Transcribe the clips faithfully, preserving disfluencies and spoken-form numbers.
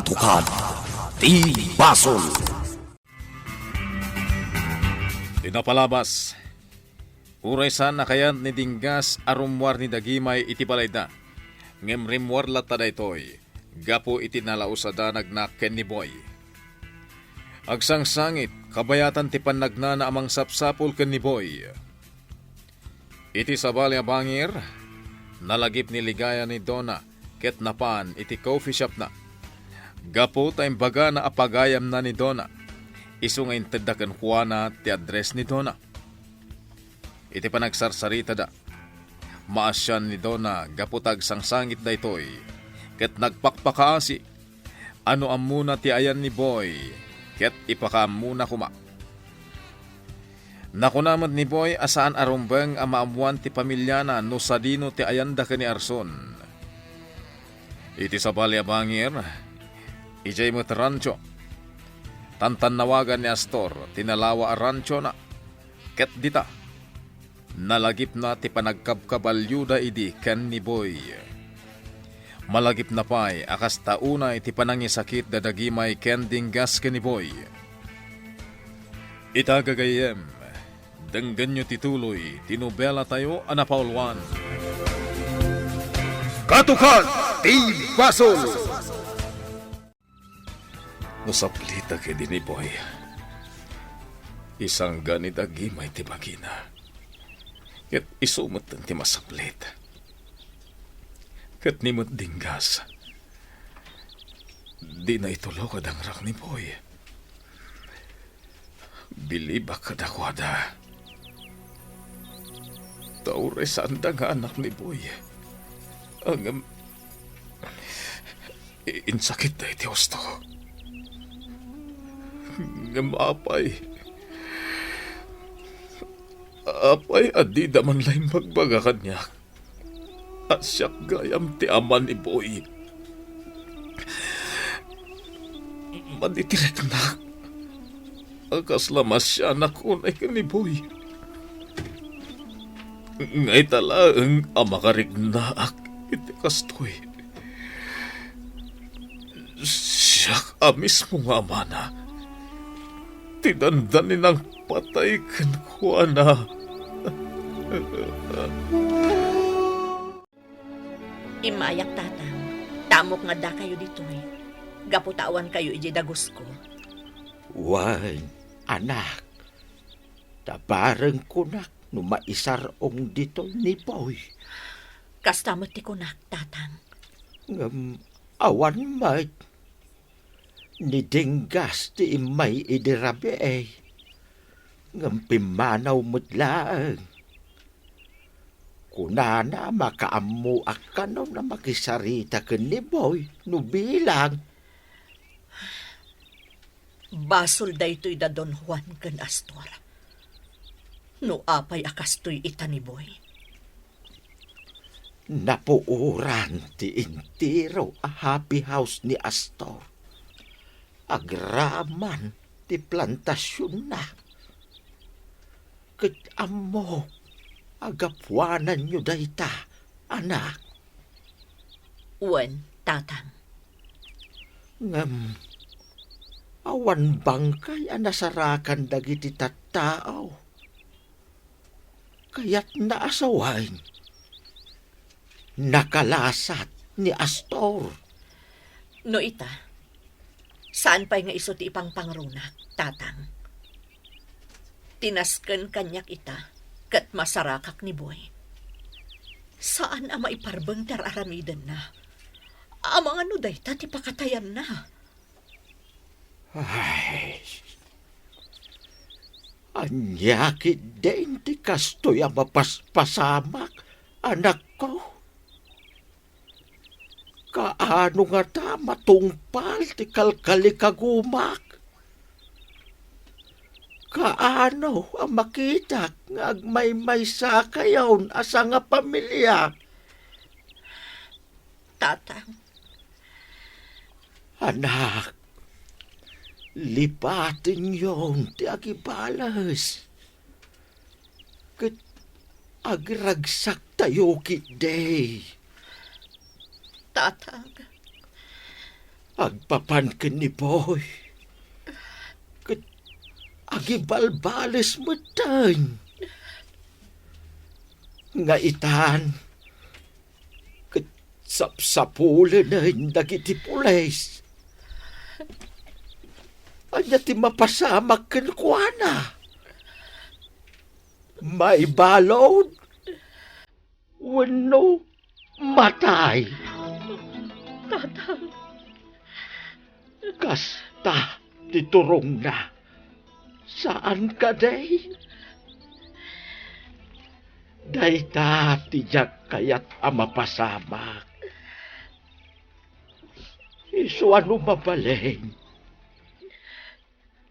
Tukad ti basol. Ti napalabas, uray saan a kayat ni Dinggas a rummuar ni Dagimay iti balayda, ngem rimmuar latta daytoy gapu iti nalausada nagnak ken ni Boy. Agsangsangit, kabayatan ti pannagnana a mangsapsapul ken ni Boy. Iti sabali a bangir, nalagip ni Ligaya ni Dona ket napan iti coffee shopna. Gapu ta imbagana a pagayamna ni Dona, isu nga intedda kenkuana ti address ni Dona. Iti panagsarsaritada, maasian ni Dona gapu ta agsangsangit daytoy, ket nagpakpakaasi a no ammona ti ayan ni Boy, ket ipakaammona koma. Nakuna met ni Boy a saan a rumbeng a maammoan ti pamiliana no sadino ti ayanda ken ni Arson. Iti sabali a bangir, idiay met rancho, tantannawagan ni Astor ti nalawa a ranchona. Ket dita, nalagipna ti panagkabkabalioda idi ken ni Boy. Malagipna pay a kasta unay ti panangisakit da Dagimay ken Dinggas ken ni Boy. Ita gagayyem, denggenyo ti tuloy ti nobelatayo a napauluan. Katukad ti basol. No saplita ket ni Boy, isangga ni Dagimay ti bagina. Ket isu metten ti masaplit. Ket ni met Dinggas, dina itulok a dangrak ni Boy. Bilibak kadakuada. Ta uray saanda nga anak ni Boy. Ngem, i-, insakitda iti husto. Ngem apay, apay a dida man la imbagbaga kaniak a siak gayam ti ama ni Boy? Madi ti riknak a kasla masianak unay ken ni Boy. Nga ita laeng a makariknaak iti kastoy, siak a mismo nga amana ti dandaninang patay kenkuana. Immayak, Tatang, ta ammok nga addakayo ditoy, gapu ta awankayo idiay dagusko. Wen, anak, ta bareng kunak no maisar-ong ditoy ni Boy. Kasta met ti kunak, Tatang. Ngem awan met. Ni Dinggas ti immay idi rabii, ngem pimmanaw met laeng. Kunana, makaammoak kano a makisarita ken ni Boy no bilang. Basol daytoy da Don Juan ken Astor. No apay a kastoy ita ni Boy? Napuoran ti entero a happy house ni Astor. Agraman ti plantasionna. Ket ammok a gapuananyo dayta, anak. Wen, Tatang. Ngem, awan bangkay a nasarakan dagiti tattao. Kayatna a sawen, nakalasat ni Astor. No ita, saan pay nga isu ti ipangpangrunak, Tatang. Tinasken kaniak ita, ket masarakak ni Boy. Saan a maiparbeng ti ar-aramidenna. Amangan no dayta ti pakatayanna. Ay, ania ketdin ti kastoy a mapaspasamak, anakko? Kaano ngata matungpal ti kalkalikagumak? Kaano a makitak nga agmaymaysakayon a sangapamiliak? Tatang. Anak, lipatenyon ti agibales. Ket agragsaktayo ketdi. Tatang, Agpapan ken ni Boy, ket agibalbales metten. Nga itan, ket sapsapulenen dagiti pulis. Ania ti mapasamak kenkuana? Maibalud wenno matay? Tatang. Kasta ti turongna. Saan kadi? Dayta ti diak kayat a mapasamak. Isu a no mabalin,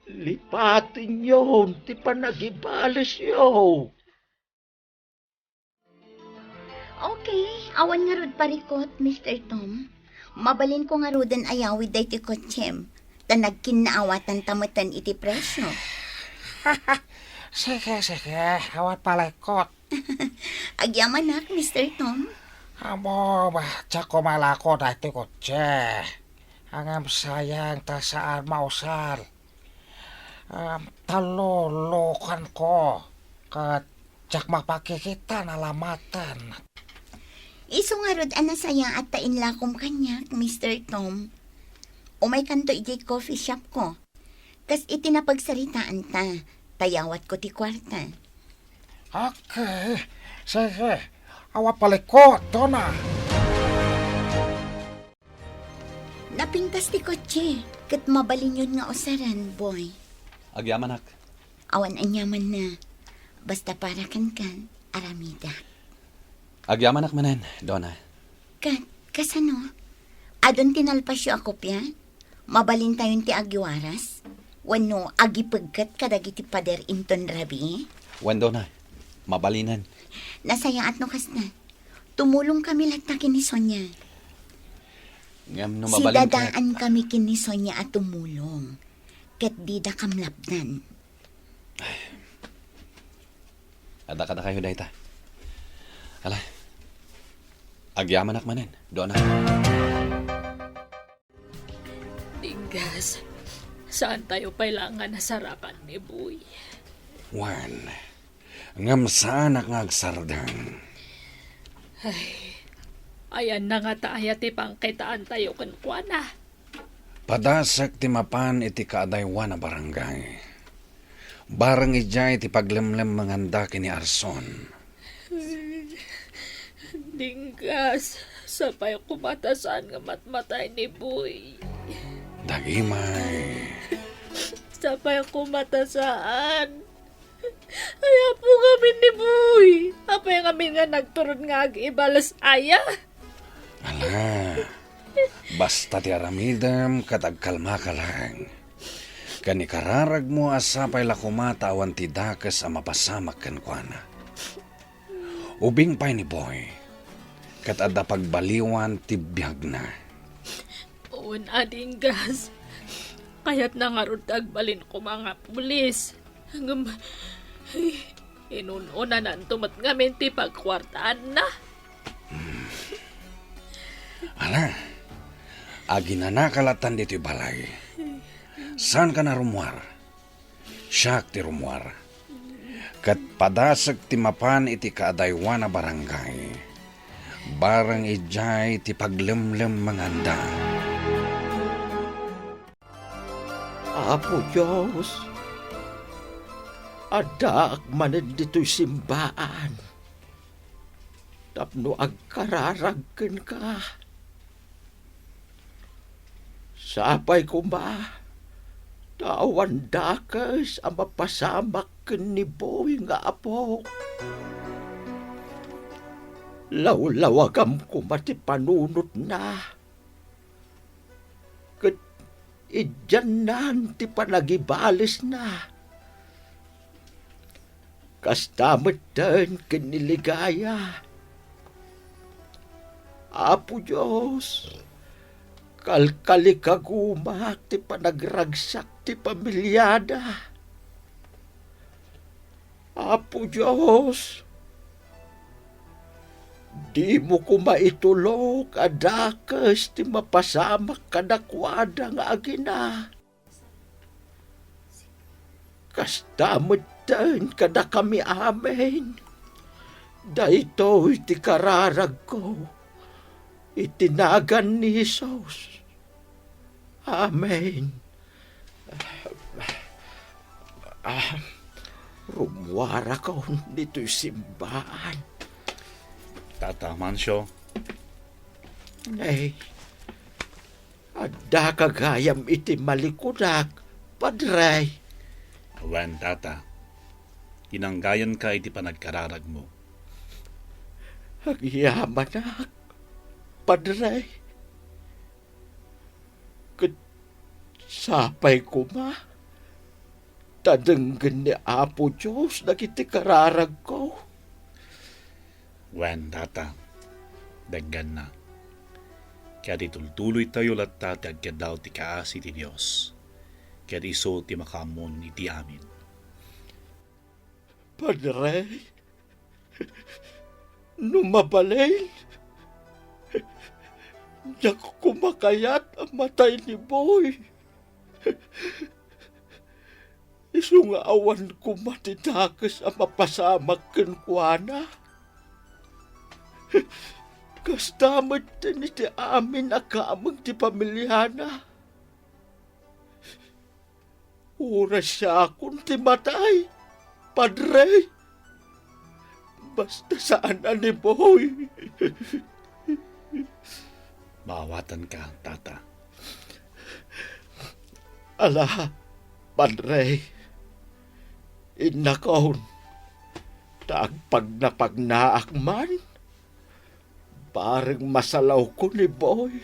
lipatenyon ti panagibalesyo. Okay, awan ngarud parikut, Mister Tom. Mabalinko ngaruden a yawid daytoy kotsem, ta nagkinnaawatanta metten iti presio. Sige, sige, awan parikut. Agyamanak, Mister Tom. Amo, ba, diak kumalako daytoy kotse. Ngem sayang ta saan mausal. Ah, talulukanko, ket diak mapakikita a nalamaten. Isu ngarud a nasayaat ta inlakom kaniak, Mister Tom. Umaykanto idiay coffee shopko. Kas iti napagsaritaanta, ta yawatko ti kuarta. Okay, sige. Awan parikut, Dona. Napintas ti kotse, ket mabalinyon nga usaren, Boy. Agyamanak. Awan aniamanna. Basta para kenka, aramidak. Agyamanak manen, Dona. Ket, kasano? Adun ti nalpasyo a kopia? Mabalintayon ti agiwaras? Wenno agipegket kadagiti pader inton rabii? Wen, Dona. Mabalinen. Nasayaat no kasta. Tumulongkami latta ken ni Sonia. Ngem no mabalin ket, sidadaankami ken ni Sonia a tumulong, ket dida kamlapdan. Adda kadakayo dayta. Ala, agyamanak manen, Dona. Dinggas, saantayo pay la nga nasarakan ni Boy. Wen, ngem saanak nga agsardeng. Ay, ayanna ngata aya ti pangkitaantayo kenkuana? Padasek ti mapan iti kaadaywan a barangay. Bareng idiay ti paglemlemmenganda ken ni Arson. Dinggas, sapay koma ta saan nga matmatay ni Boy. Dagimay. Sapay koma ta saan. Ay, apo ngamin ni Boy. Apay ngamin nga nagturod nga ag-ibales aya? Ala, basta ti aramidem ket agkalmaka laeng. Ken ikararagmo a sapay la koma ta awan ti dakes a mapasamak kenkuana. Ubing pay ni Boy, ket adda pagbaliwan ti biagna. Wen a, Dinggas. Kayatna ngarud ti agbalin koma nga pulis. Ngem, inun-unananto met ngamin ti pagkuartaanna. Ala, aginanaka latan ditoy balay. Saanka a rummuar. Siak ti rummuar. Ket padasek ti mapan iti kaadaywan a barangay. Bareng idiay ti paglemlemmenganda. Apo Dios, addaak manen ditoy simbaan tapno agkararag kenka. Sapay koma ta awan dakes a mapasamak ken ni Boy nga apok. Lawlawagam koma ti panunotna, ket idiannan ti panagibalesna. Kasta metten ken ni Ligaya. Apo Dios, kalkalikagumak ti panagragsak ti pamiliada. Apo Dios, Dimo koma itulok a dakes ti mapasamak kadakuada nga agina. Kasta metten kadakami amin. Daytoy ti kararagko iti nagan ni Jesus. Amen. Ah, rummuarakon ditoy simbaan. Tata Mancio. Nay, addaka gayam iti malikudak, Padre? Wen, Tata. Inanggayanka iti panagkararagmo. Agyamanak, Padre. Ket sapay koma ta denggen ni Apo Dios dagiti kararagko. Wen, Tata, denggenna. Ket itultuloytayo latta ti agkiddaw ti kaasi ti Dios, ket isu ti makaammon iti amin. Padre, no mabalin, diak koma kayat a matay ni Boy. Isu nga awan koma ti dakes a mapasamak kenkuana. Kasta met iti amin a kameng ti pamiliana. Uray siakon ti matay, Padre. Basta saan a ni Boy. Maawatanka, Tata. Ala, Padre. Innakon, ta agpagnapagnaak man. Bareng masalawko ni Boy.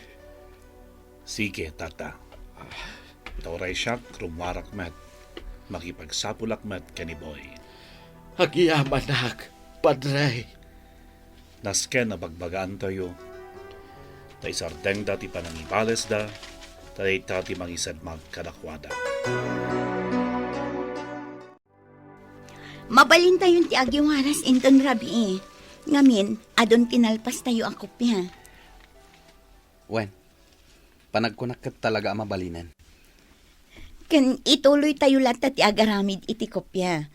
Sige, Tata. Ta uray siak, rummuarak met. Makipagsapulak met ken ni Boy. Agyamanak, Padre. Nasken a bagbagaantayo, ta isardengda ti panangibalesda, ta dayta ti mangisedmag kadakuada. Mabalintayon ti agiwaras inton rabii. Ngamin, adun ti nalpastayo a kopia. Wen, panagkunak ket talaga a mabalinen. Ken ituloytayo latta ti agaramid iti kopia.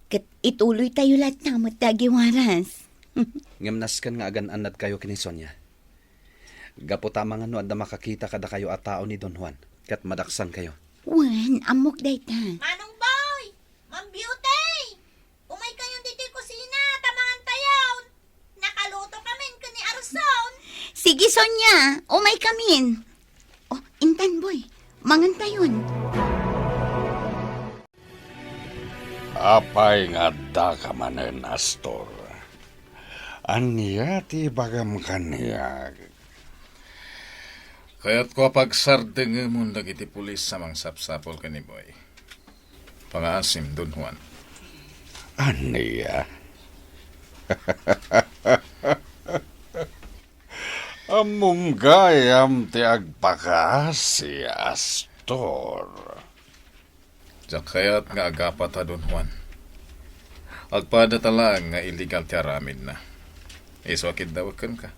Ket ituloytayo latta met ti agiwaras. Ngem nasken nga agan-annadkayo ken ni Sonia. Gapu ta amangan no adda makakita kadakayo a tao ni Don Juan, ket madaksangkayo. Wen, ammok dayta. Manong Boy! Ma'am Beauty! Umaykayon ditoy kusina, ta mangantayon. Nakalutokamin ken ni Arson. Sige, Sonia, umaykamin. Oh, intan, Boy, mangantayon. Apay nga addaka manen, Astor? Ania ti ibagam kaniak? Kayatko a pagsarengemon dagiti pulis a mangsapsapul ken ni Boy. Pangaasim, Don Juan. Ania? Ammom gayam ti agpakaasi, Astor. Diak kayat nga agapata, Don Juan. Agpadata laeng nga illegal ti aramidna. Isu a kiddawek kenka.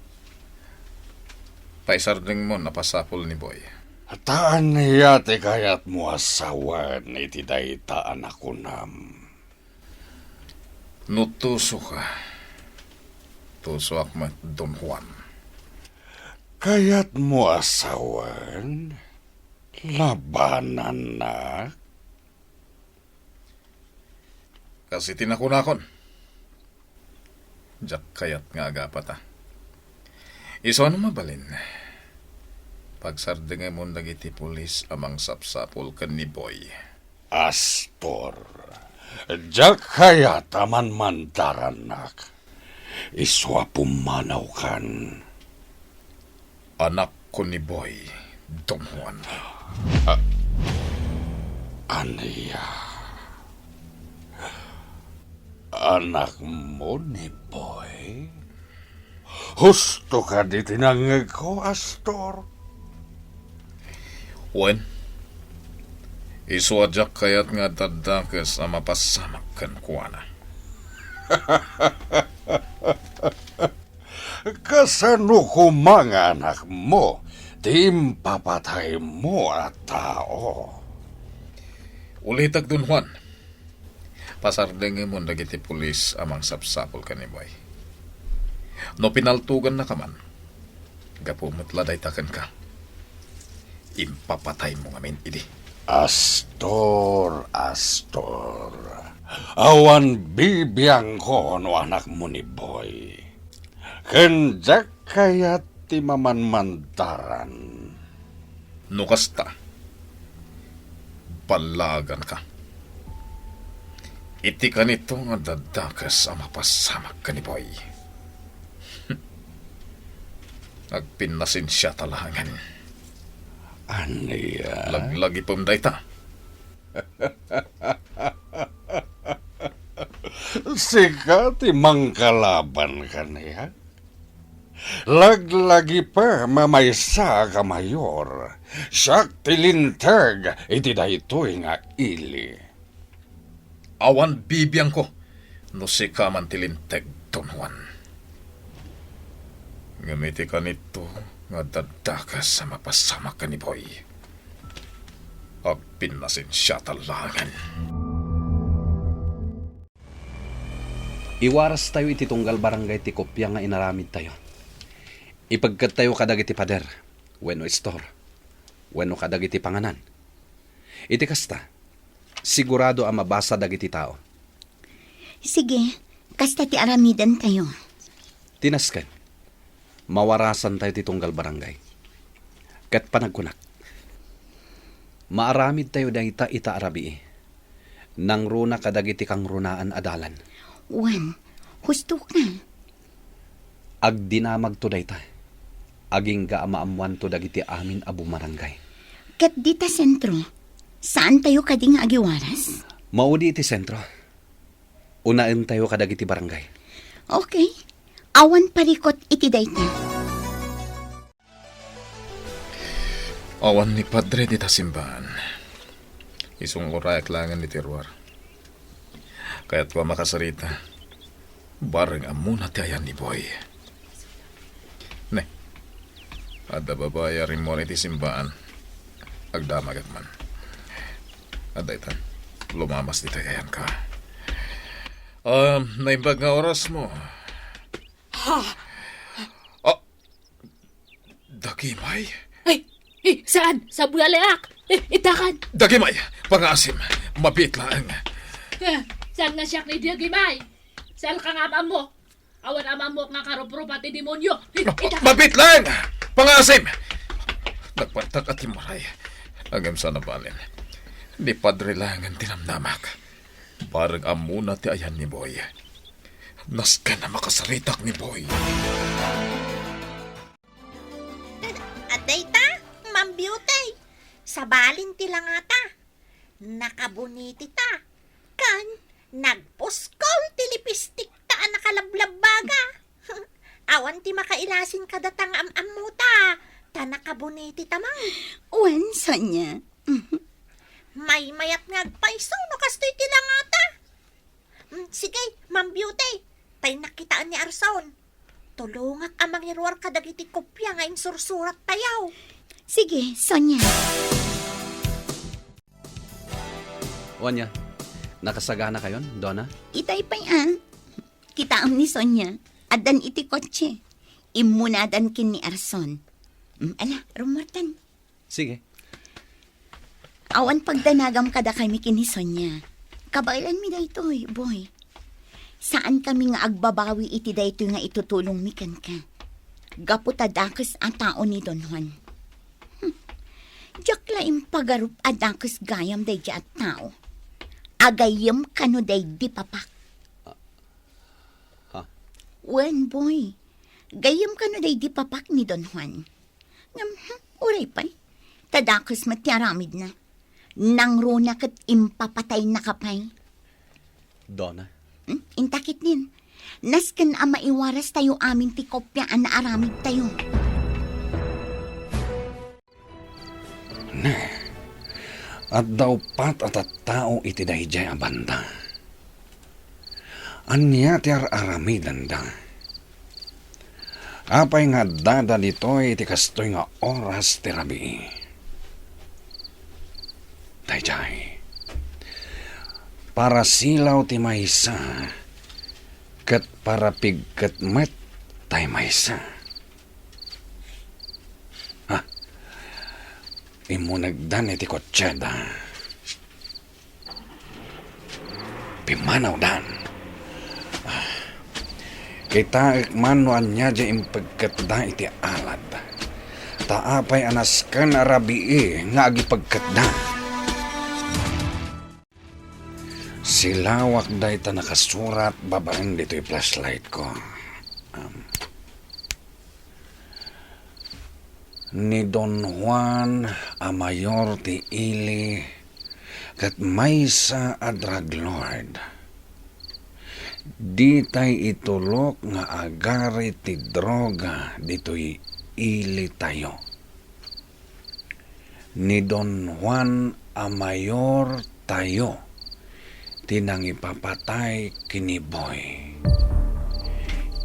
Paisardengmon a pasapul ni Boy. Ta ania ti kayatmo a sawen iti dayta a nakunam? No tusoka, tusoak met, Don Juan. Kayatmo a sawen? Labanannak? Kas iti nakunakon, diak kayat nga agapata. Isu a no mabalin, pagsardengemon dagiti pulis a mangsapsapul ken ni Boy. Astor, diak kayat a manmandarannak. Isu a pummanawkan. Anakko ni Boy, Don Juan. A-, ania? Anakmo ni Boy? Husto kadi ti nangngegko, Astor? Wen, isu a diak kayat nga adda dakes a mapasamak kenkuana. Kasano koma nga anakmo ti impapataymo a tao? Ulitek, Don Juan. Pasardengemon dagiti pulis a mangsapsapul ken ni Boy. No pinaltogannaka man, gapu met la dayta kenka, impapataymo ngamin idi. Astor, Astor, awan bibiangko no anakmo ni Boy. Ken diak kayat ti mamanmandaran. No kasta, ballaganka. Iti kanito nga daddakes a mapasamak ken ni Boy. Agpinnasensiata laengen. Ania? Laglagipem dayta. Sika ti mangkalaban kaniak? Laglagipem a maysa ka mayor. Siak ti linteg iti daytoy nga ili. Awan bibiangko no sika man ti linteg, Don Juan. Ngem iti kanito nga daddakes a mapasamak ken ni Boy, agpinnasensiata laengen. Iwarastayo iti tunggal barangay ti kopia nga inaramidtayo. Ipegkettayo kadagiti pader, wenno istor, wenno kadagiti panganan. Iti kasta, sigurado a mabasa dagiti tao. Sige, kasta ti aramidentayo. Ti nasken, mawarasantayo ti tunggal barangay. Ket panagkunak, maaramidtayo dayta ita a rabii. Nangruna kadagiti kangrunaan a dalan. Wen, husto ka. Agdinamagto dayta. Agingga a maammoanto dagiti amin a bumarangay. Ket dita sentro, saantayo kadi nga agiwaras? Maudi iti sentro. Unaentayo kadagiti barangay. Okay. Awan parikot iti dayta. Awan ni Padre dita simbaan. Isu nga urayak laengen iti ruar. Kayatko a makasarita. Bareng ammona ti ayan ni Boy. Ne, adda babai a rimmuar iti simbaan. Agdamagak man. Adda itan, lumamas ditoy ayanka. Um, naimbag nga orasmo. Ha? Ah, dagimay? Ay, eh, saan? Sabuyaleak. Eh, itakan. Dagimay, pangaasim, mabiit laeng. Eh, saan nga siak ni Dagimay? Saan ka nga ammo? Awan ammo nga karuprupa ti demonyo. Eh, itakan. Mabiit laeng, pangaasim. Nagpantak a timmaray. Ngem saan a balin. Ni Padre laengen ti namnamak. Bareng ammona ti ayan ni Boy. Nasken a makasaritak ni Boy. Adda ita, Ma'am Beauty. Sabalin ti langata. Nakabuniti ta. Kan, nagpuskol ti lipistik ta a nakalablabbaga. Awan ti makailasin kadata nga am-ammota. Ta nakabuniti ta man. Wen, Sonia. Maymayat nga agpayso no kastoy ti langata. Mm, sige, Ma'am Beauty, tay nakkitaan ni Arson. Tulongak a mangiruar kadagiti kopia nga insursurattayo. Sige, Sonia. Wania, nakasaganakayon, Dona? Itay pay a. Kitaem ni Sonia, addan iti kotse. Immunadan ken ni Arson. Mm, ala, rummuartan. Sige. Awan pagdanagam kadakami ken ni Sonia. Kabaelanmi daytoy, Boy. Saankami nga agbabawi iti daytoy nga itutulongmi kenka. Gapu ta dakes a tao ni Don Juan. Hmm. Diak la impagarup a dakes gayam daydiay a tao. Agayyem kano daydi papak. Ah, ha? Wen, Boy. Gayyem kano daydi papak ni Don Juan. Ngem, hmm, uray pay. Ta dakes met ti aramidna. Nangruna ket impapataynaka pay. Dona. Hmm? Inta ketdin. Nasken a maiwarastayo amin ti kopia a naaramidtayo. Ne, adda uppat a tattao iti daydiay a banda. Ania ti ar-aramidenda? Apay nga addada ditoy iti kastoy nga oras ti rabii? Daydiay, para silaw ti maysa, ket para pigket met tay maysa. Ha? Immunegdan iti kotseda. Pimmanawdan. Kitaek man no ania diay impegketda iti alad. Ta apay a nasken a rabii nga agipegketda? Silawak dayta nakasurat babaen ditoy flashlight ko. Um, ni Don Juan a mayor ti ili ket maysa a drug lord. Ditay itulok nga agari ti droga ditoy ilitayo. Ni Don Juan a mayor tayo ti nangipapatay ken ni Boy.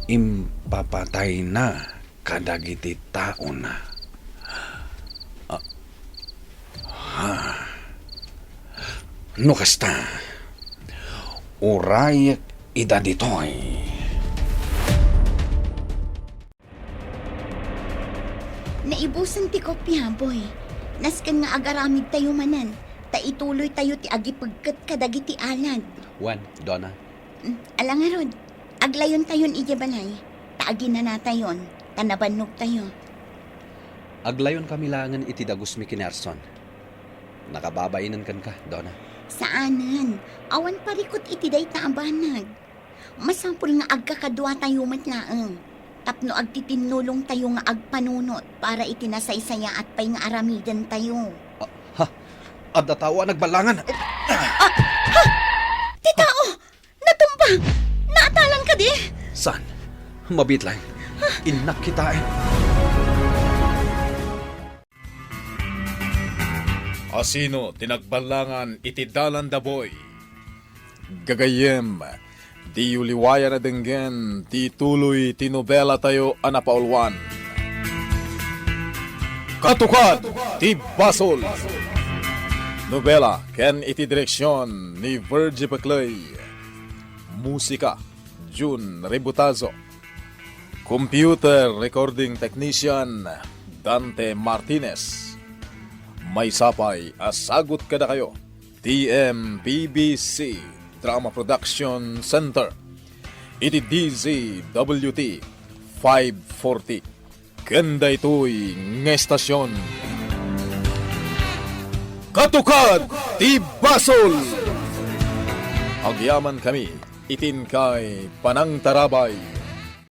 Impapatayna kadagiti taona. Ah, ha. No kasta, urayek ida ditoy. Naibusen ti kopia, Boy. Nasken nga agaramidtayo manen, ta ituloytayo ti agipegket kadagiti alad. Wen, Dona. Mm, ala ngarud, aglawentayon idiay balay, ta aginanatayon, ta nabannogtayo. Aglayonkami laengen iti dagusmi ken ni Arson. Nakababainen kenka, Dona. Saanen, awan parikut iti dayta a banag. Masapul nga agkakaduatayo met laeng, tapno agtitinnulongtayo nga agpanunot para iti nasaysayaat pay nga aramidentayo. Ah, ha? Adda tao a nagballangan. Ah, ha? Ti tao! Natumba! Naatalan kadi? Saan? Mabiit laeng. Innak kitaen. Asino ti nagballangan iti dalan da, Boy? Gagayyem, diyo liwayan a denggen ti ituloy ti nobelatayo a napauluan. Katukad ti Basol! Nobela ken iti direksion ni Virgie Pecley. Musika, Jun Ributazo. Computer Recording Technician, Dante Martinez. Maysa pay a sagut kadakayo ti M P B C Drama Production Center iti D Z W T five forty. Ken daytoy nga estasion, Katukad ti Basol! Agyamankami iti inkay panangtarabay.